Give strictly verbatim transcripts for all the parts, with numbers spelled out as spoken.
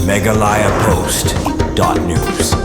Meghalaya Post dot news.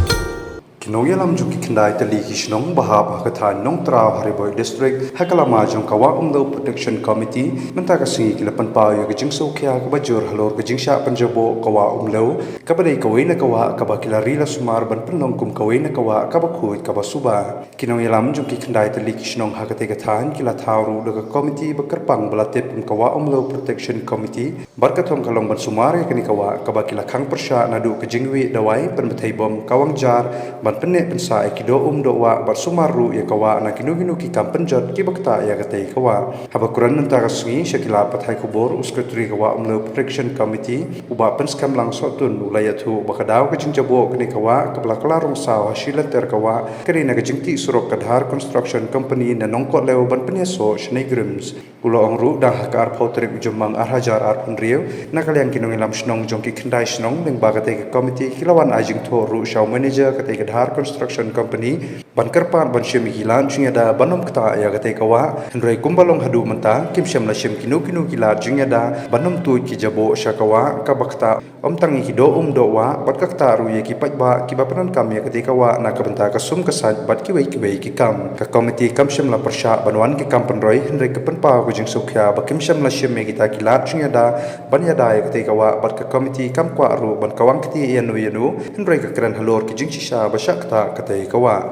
Ki nongïalam jong ki khyndai tylli ki shnong ba hap ha ka thaiñ Nongtraw ha Ri Bhoi District ha ka lama jong ka Wah Umlew Protection Committee mynta ka sngi ki la pynpaw ïa ka jingsngewkhia kaba jur halor ka jingshah pynjaboh ka Wah Umlew, kaba dei kawei na ka wah kaba ki la ri la sumar ban pynlong kum kawei na ka wah kaba khuid kaba suba. Ki nongïalam jong ki khyndai tylli ki shnong ha katei ka thaiñ ki la thaw ruh da ka komiti ba kyrpang ba la tip kum ka Wah Umlew Protection Committee. Bad ka thong ka long ban sumar ïa kane ka wah kaba ki la khang pyrshah naduh ka jingwieh dawai pynbthei bom ka wang jar, ban pynneh pynsah ïa ki doh um doh wah bad sumar ruh ïa ka wah na kino kino ki kam pynjot kiba ktah ïa katei ka wah. Haba kren mynta ka sngi sha ki lad pathai khubor, u Secretary ka Wah Umlew Protection Committee, u Bah Pynskhem Langsohtun, u la ïathuh ba ka daw ka jingjaboh kane ka wah kaba la kylla rong saw ha shi lynter ka wah ka dei na ka jingtih surok ka Dhar Construction Company na Nongkohlew ban pynïasoh sha NEIGRIHMS. U la ong ruh, da ha ka arphew tarik u Jymmang ar hajar arphew hynriew, na ka liang ki nongïalam shnong jong ki khyndai shnong lyngba katei ka komiti ki la wan ai jingthoh ruh sha u manager katei ka Dhar Construction Company ban kyrpad ban shim ïa ki lad jingïada ban ym ktah ïa katei ka wah, hynrei kumba long haduh mynta kim shym la shim kino kino ki lad jingïada ban ym tuid ki jaboh sha ka wah kaba ktah. Ym tang ïa ki doh um doh wah bad ka ktah ruh ïa ki paidbah kiba pyndonkam ïa katei ka wah na ka bynta ka sum ka sait bad kiwei kiwei ki kam. Ka komiti kam shym la pyrshah ban wan ki kam pynroi, hynrei ka pynpaw ka jingsngewkhia ba kim shym la shim ïa kita ki lad jingïada ban ïada ïa katei ka wah bad ka komiti kam kwah ruh ban kawang kti ïano ïano, hynrei ka kren halor ki jingshisha ba shah ktah katei ka wah.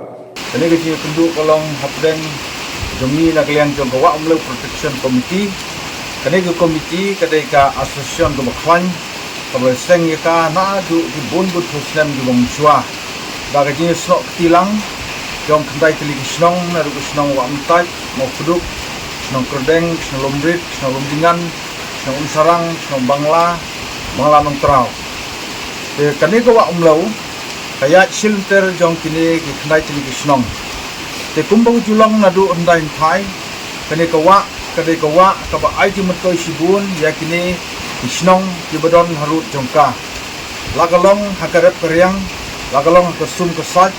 Kane ka jingïakynduh ka long hapdeng jong ngi na ka liang jong ka Wah Umlew Protection Committee. Kane ka komiti ka dei ka association kaba khlaiñ, kaba seng ïa ka naduh ki bun bun phew snem kiba mynshuwa. Da ka jingïasnoh kti lang jong khyndai tylli ki shnong, naduh ka shnong Wah Myntait, Mawpduk, shnong Kyrdeng, shnong Lumrit, shnong Lumdingan, shnong Umsarang, shnong Bangla, Bangla Nongtraw. Te kane ka Wah Umlew ka ïaid shi lynter jong kine ki khyndai tylli ki shnong. Te kumba ka ju long naduh hyndai hynthai, kane ka wah ka dei ka wah kaba ai jingmyntoi shibun ïa kine ki shnong kiba don harud jong ka. La ka long ha ka rep ka riang, la ka long ha ka sum ka sait,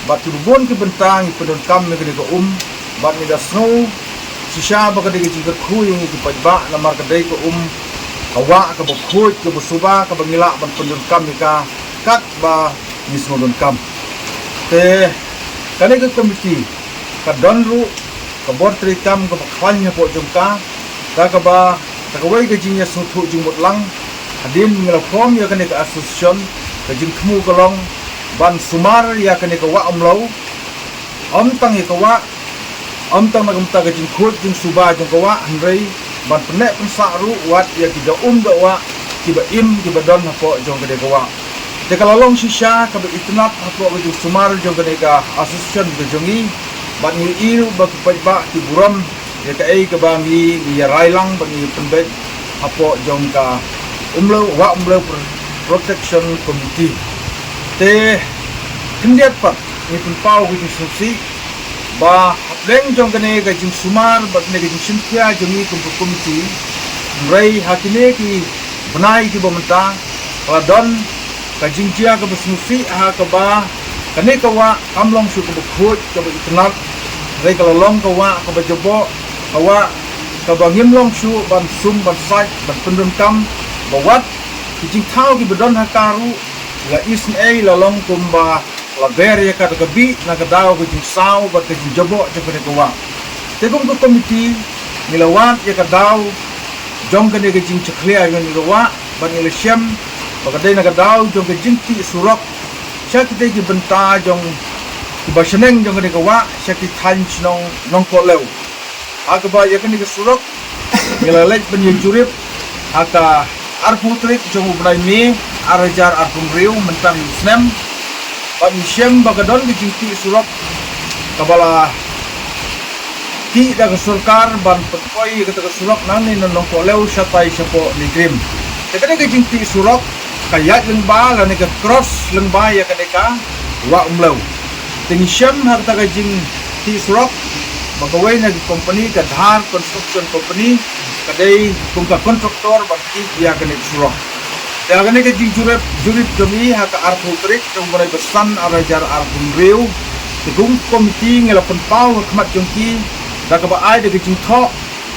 bad kiba bun ki bynta ngi pyndonkam ïa kane ka um, bad ngi da sngew shisha ba ka dei ka jingkyrkhu ïa ngi ki paidbah namar ka dei ka um ka wah kaba khuid kaba suba kaba ngi lah ban pyndonkam ïa ka katba ngi sngewdonkam. Te kane ka komiti ka don ruh ka bor treikam kaba khlaiñ hapoh jong ka, da kaba da kawei ka jingïasngewthuh jingmut lang hadien ngi la form ïa kane ka association, ka jingthmu ka long ban sumar ïa kane ka Wah Umlew. Ym tang ïa ka wah, ym tang na ka bynta ka jingkhuid jingsuba jong ka wah, hynrei ban pynneh pynsah ruh wat ïa ki doh um doh wah kiba im kiba don hapoh jong kane ka wah. Te ka la long shisha kaba itynnad hapoh ka jingsumar jong kane ka association ka jong ngi, bad ngi ïohi ruh ba ki paidbah ki burom ïa kaei kaba ngi, ngi ïa rai lang bad ngi pynbeit hapoh jong ka Umlew, Wah Umlew Pro-, Protection Committee. Te khyndiat pat ngi pynpaw ka jingsngewsih ba hapdeng jong kane ka jingsumar bad kane ka jingshimkhia jong ngi kum ka komiti, hynrei ha kine ki bnai kiba mynta ka la don ka jingjia kaba sngewsih ha kaba kane ka wah kam long shuh kaba khuid kaba itynnad, hynrei ka la long ka wah kaba jaboh, ka wah kaba ngim long shuh ban sum ban sait ban pyndonkam, ba wat ki jingthaw kiba don ha ka ruh la isynei, la long kumba la ber ïa ka da ka bih na ka daw ka jingsaw bad ka jingjaboh jong kane ka wah. Te kum ka komiti ngi la wad ïa ka daw jong kane ka jingjakhlia jong kane ka wah bad ngi la shem ba ka dei na ka daw jong ka jingtih surok sha kitei ki bynta jong kiba shaneng jong kane ka wah sha ki thaiñ shnong Nongkohlew. Ha kaba ïa kane ka surok ngi la leit ban ïa jurip ha ka arphew tarik jong u bnai May ar hajar arphew hynriew mynta u snem. Bad ngi shem ba ka don ka jingtih surok kaba la tih da ka sorkar ban pynpoi ïa kata ka surok nangne na Nongkohlew shatai shapoh NEIGRIHMS. Te kane ka jingtih surok ka ïaid lyngba lane ka cross lyngba ïa kane ka Wah Umlew. Te ngi shem ha kata ka jingtih surok ba kawei na ki company ka Dhar Construction Company ka dei kum ka contractor ban tih ïa kane ka surok. Te ha kane ka jingjurip, jurip jong ngi ha ka arphew tarik jong u bnai ba san ar hajar arphew hynriew, te kum ka komiti ngi la pynpaw ha khmat jong ki da kaba ai da ka jingthoh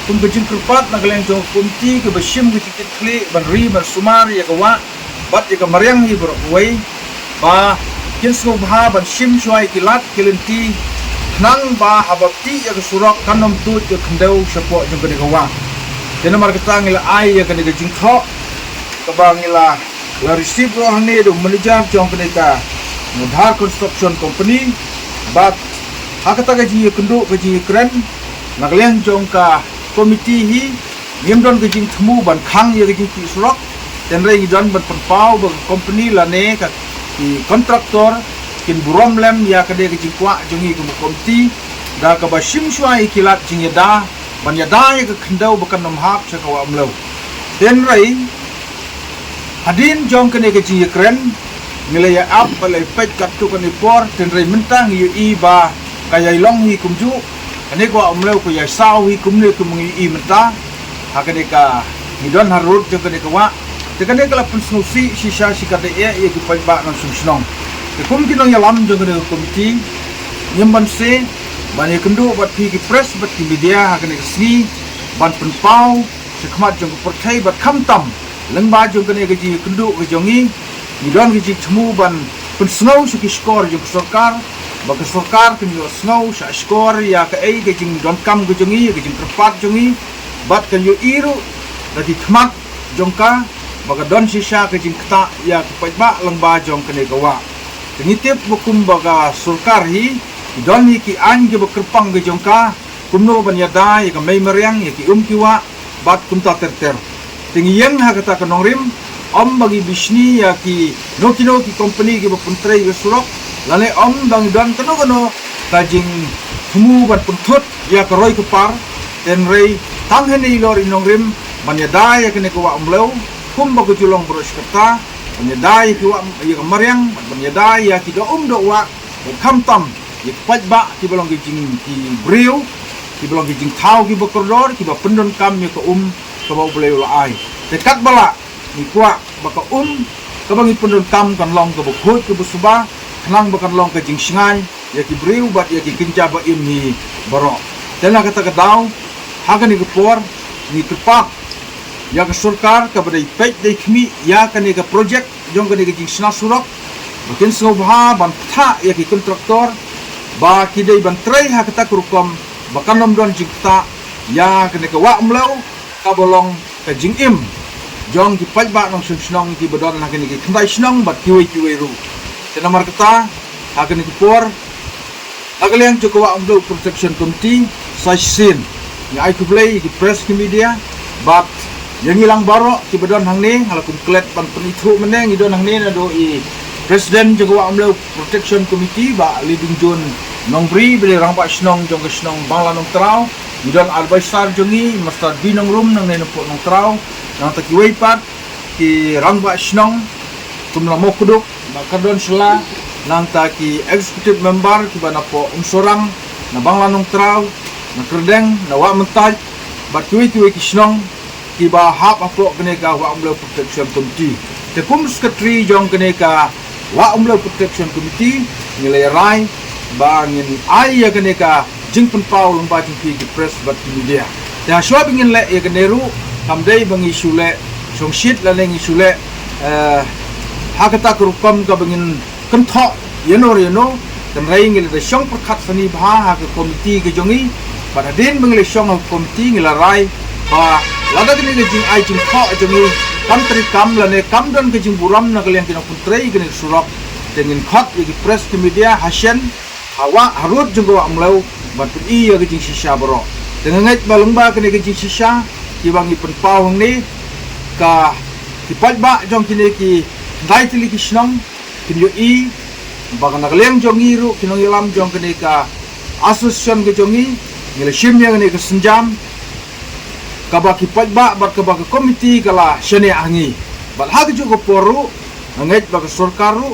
kum ka jingkyrpad na ka liang jong ka komiti kaba shim ka jingkitkhlieh ban ri ban sumar ïa ka wah bad ïa ka mariang hi baroh kawei, ba kin sngewbha ban shim shuwa ïa ki lad ki lynti, khnang ba haba pynïaid ïa ka surok kan ym tuid ïa ka khyndew shapoh jong kane ka wah. Te namar kata ngi la ai ïa kane ka jingthoh kaba ngi la, la receive ruh hangne da u manager jong kane ka Dhar Construction Company, bad ha kata ka jingïakynduh ka jingïakren, na ka liang jong ka komiti hi, ngim don ka jingthmu ban khang ïa ka jingpynïaid surok, hynrei ngi don ban pynpaw ba ka company lane ka ki contractor kin burom lem ïa kane ka jingkwah jong ngi kum ka komiti, da kaba shim shuwa ïa ki lad jingïada, ban ïada ïa ka khyndew ba kan ym hap sha ka Wah Umlew. Hynrei hadien jong kane ka jingïakren, ngi la ïa ap bad la ïa peit katto katne por, hynrei mynta ngi ïohi ba ka ïai long hi kumjuh, kane ka Wah Umlew ka ïai saw hi kumne kum ngi ïohi mynta. Ha kane ka, ngi don harud jong kane ka wah. Te kane ka la pynsngewsih shisha shi katdei ïa ki paidbah nongshong shnong. Te kum ki nongïalam jong kane ka komiti, ngim banse ban ïakynduh bad phi ki press bad ki media ha kane ka sngi ban pynpaw shakhmat jong ka pyrthei bad khamtam lyngba jong kane ka jingïakynduh ka jong ngi, ngi don ka jingthmu ban pynsngew sha ki shkor jong ka sorkar, ba ka sorkar kan ïohsngew sha shkor ïa kaei ka jingdonkam ka jong ngi, ka jingkyrpad jong ngi, bad kan ïohi ruh da ki khmat jong ka ba ka don shisha ka jingktah ïa ki paidbah lyngba jong kane ka wah. Te ngi tip ba kumba ka sorkar hi, ki don hi ki aiñ kiba kyrpang ka jong ka, kumno ban ïada ïa ka mei mariang, ïa ki um ki wah, bad kumta ter ter. Te ngi ïeng ha kata ka nongrim, ym ba ngi bishni ïa kino kino ki company kiba pyntrei ïa ka surok, lane ym ba ngi don kano kano ka jingthmu ban pynthut ïa ka roi ka par, hynrei tang hangne i lor i nongrim ban ïada ïa kane ka Wah Umlew, kumba ka ju long baroh shi katta, ban ïada ïa ki wah, ïa ka mariang, ban ïada ïa ki doh um doh wah, bad khamtam ïa ki paidbah kiba long ki jing ki briew, kiba long ki jingthaw kiba kordor, kiba pyndonkam ïa ka um kaba U Blei u la ai. Te katba lah, ngi kwah ba ka um kaba ngi pyndonkam kan long kaba khuid kaba suba, khnang ba kan long ka jingshngaiñ ïa ki briew bad ïa ki kynja ba im hi baroh. Te na kata ka daw, ha kane ka por, ngi kyrpad ïa ka sorkar kaba dei peit dei khmih ïa kane ka projek jong kane ka jingshna surok, ba kin sngewbha ban ktah ïa ki kontraktor ba ki dei ban trei ha kata ka rukom ba kan ym don jingktah ïa kane ka Wah Umlew, kaba long ka jingim jong ki paidbah nongshong shnong kiba don ha kine ki khyndai shnong bad kiwei kiwei ruh. Te namar kata, ha kane ka por, na ka liang jong ka Wah Umlew Protection Committee, sa shisien ngi ai khublei ïa ki press, ki media, bad ïa ngi lang baroh kiba don hangne. Nga la kum klet ban pynithuh mynne, ngi don hangne naduh i President jong ka Wah Umlew Protection Committee, Bah Libingjun Nongbri, ba dei rangbah shnong jong ka shnong Bangla Nongtraw. Ngi don advisor jong ngi, Master B Nongrum, nangne na Port Nongtraw. Nangta kiwei pat ki rangbah shnong kum na Mawkduk, Bah Kardon Shylla, nangta ki executive member kiba na Port Umsorang, na Bangla Nongtraw, na Kyrdeng, na Wah Mynta, bad kiwei kiwei ki shnong kiba hap hapoh kane ka Wah Umlew Protection Committee. Te kum secretary jong kane ka Wah Umlew Protection Committee, ngi la rai ba ngin ai ïa kane ka jingpynpaw lyngba jong phi ki press bad ki media. Te hashwa ba ngin leh ïa kane ruh, kam dei ba ngi shu leh shongshit lane ngi shu leh, eh, ha kata ka rukom kaba ngin kynthoh ïano ïano, hynrei ngi la da shong pyrkhat sani bha ha ka komiti ka jong ngi. Bad hadien ba ngi la shong ha ka komiti, ngi la rai ba lada kane ka jingai jingthoh jong ngi kam treikam lane kam don ka jingburom na ka liang ki nongpyntrei kane ka surok, te ngin khot ïa ki press, ki media hashen, ha wah, harud jong ka Wah Umlew, ban pyni ïa ka jingshisha baroh. Te nga ngeit ba lyngba kane ka jingshisha kiba ngi pynpaw hangne, ka, ki paidbah jong kine ki khyndai tylli ki shnong kin ïohi ba ka na ka liang jong ngi ruh, ki nongïalam jong kane ka association ka jong ngi, ngi la shim ïa kane ka sienjam kaba ki paidbah bad kaba ka komiti ka la shaniah ha ngi. Bad ha kajuh ka por ruh, nga ngeit ba ka sorkar ruh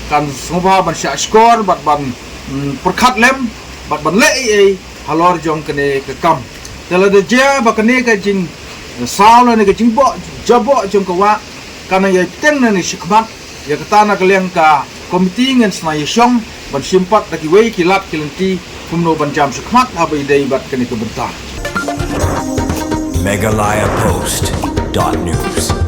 kan sngewbha ban shah shkor bad ban, mm, pyrkhat lem bad ban leh ei ei halor jong kane ka kam. Te lada jia ba kane ka jingsaw lane ka jingboh jaboh jong ka wah kan nang ïai bteng nangne shakhmat, ïa kata na ka liang ka komiti ngin sa nang ïashong ban shim pat da kiwei ki lad ki lynti kumno ban jam shakhmat haba ïadei bad kane ka bynta. Meghalaya Post dot news.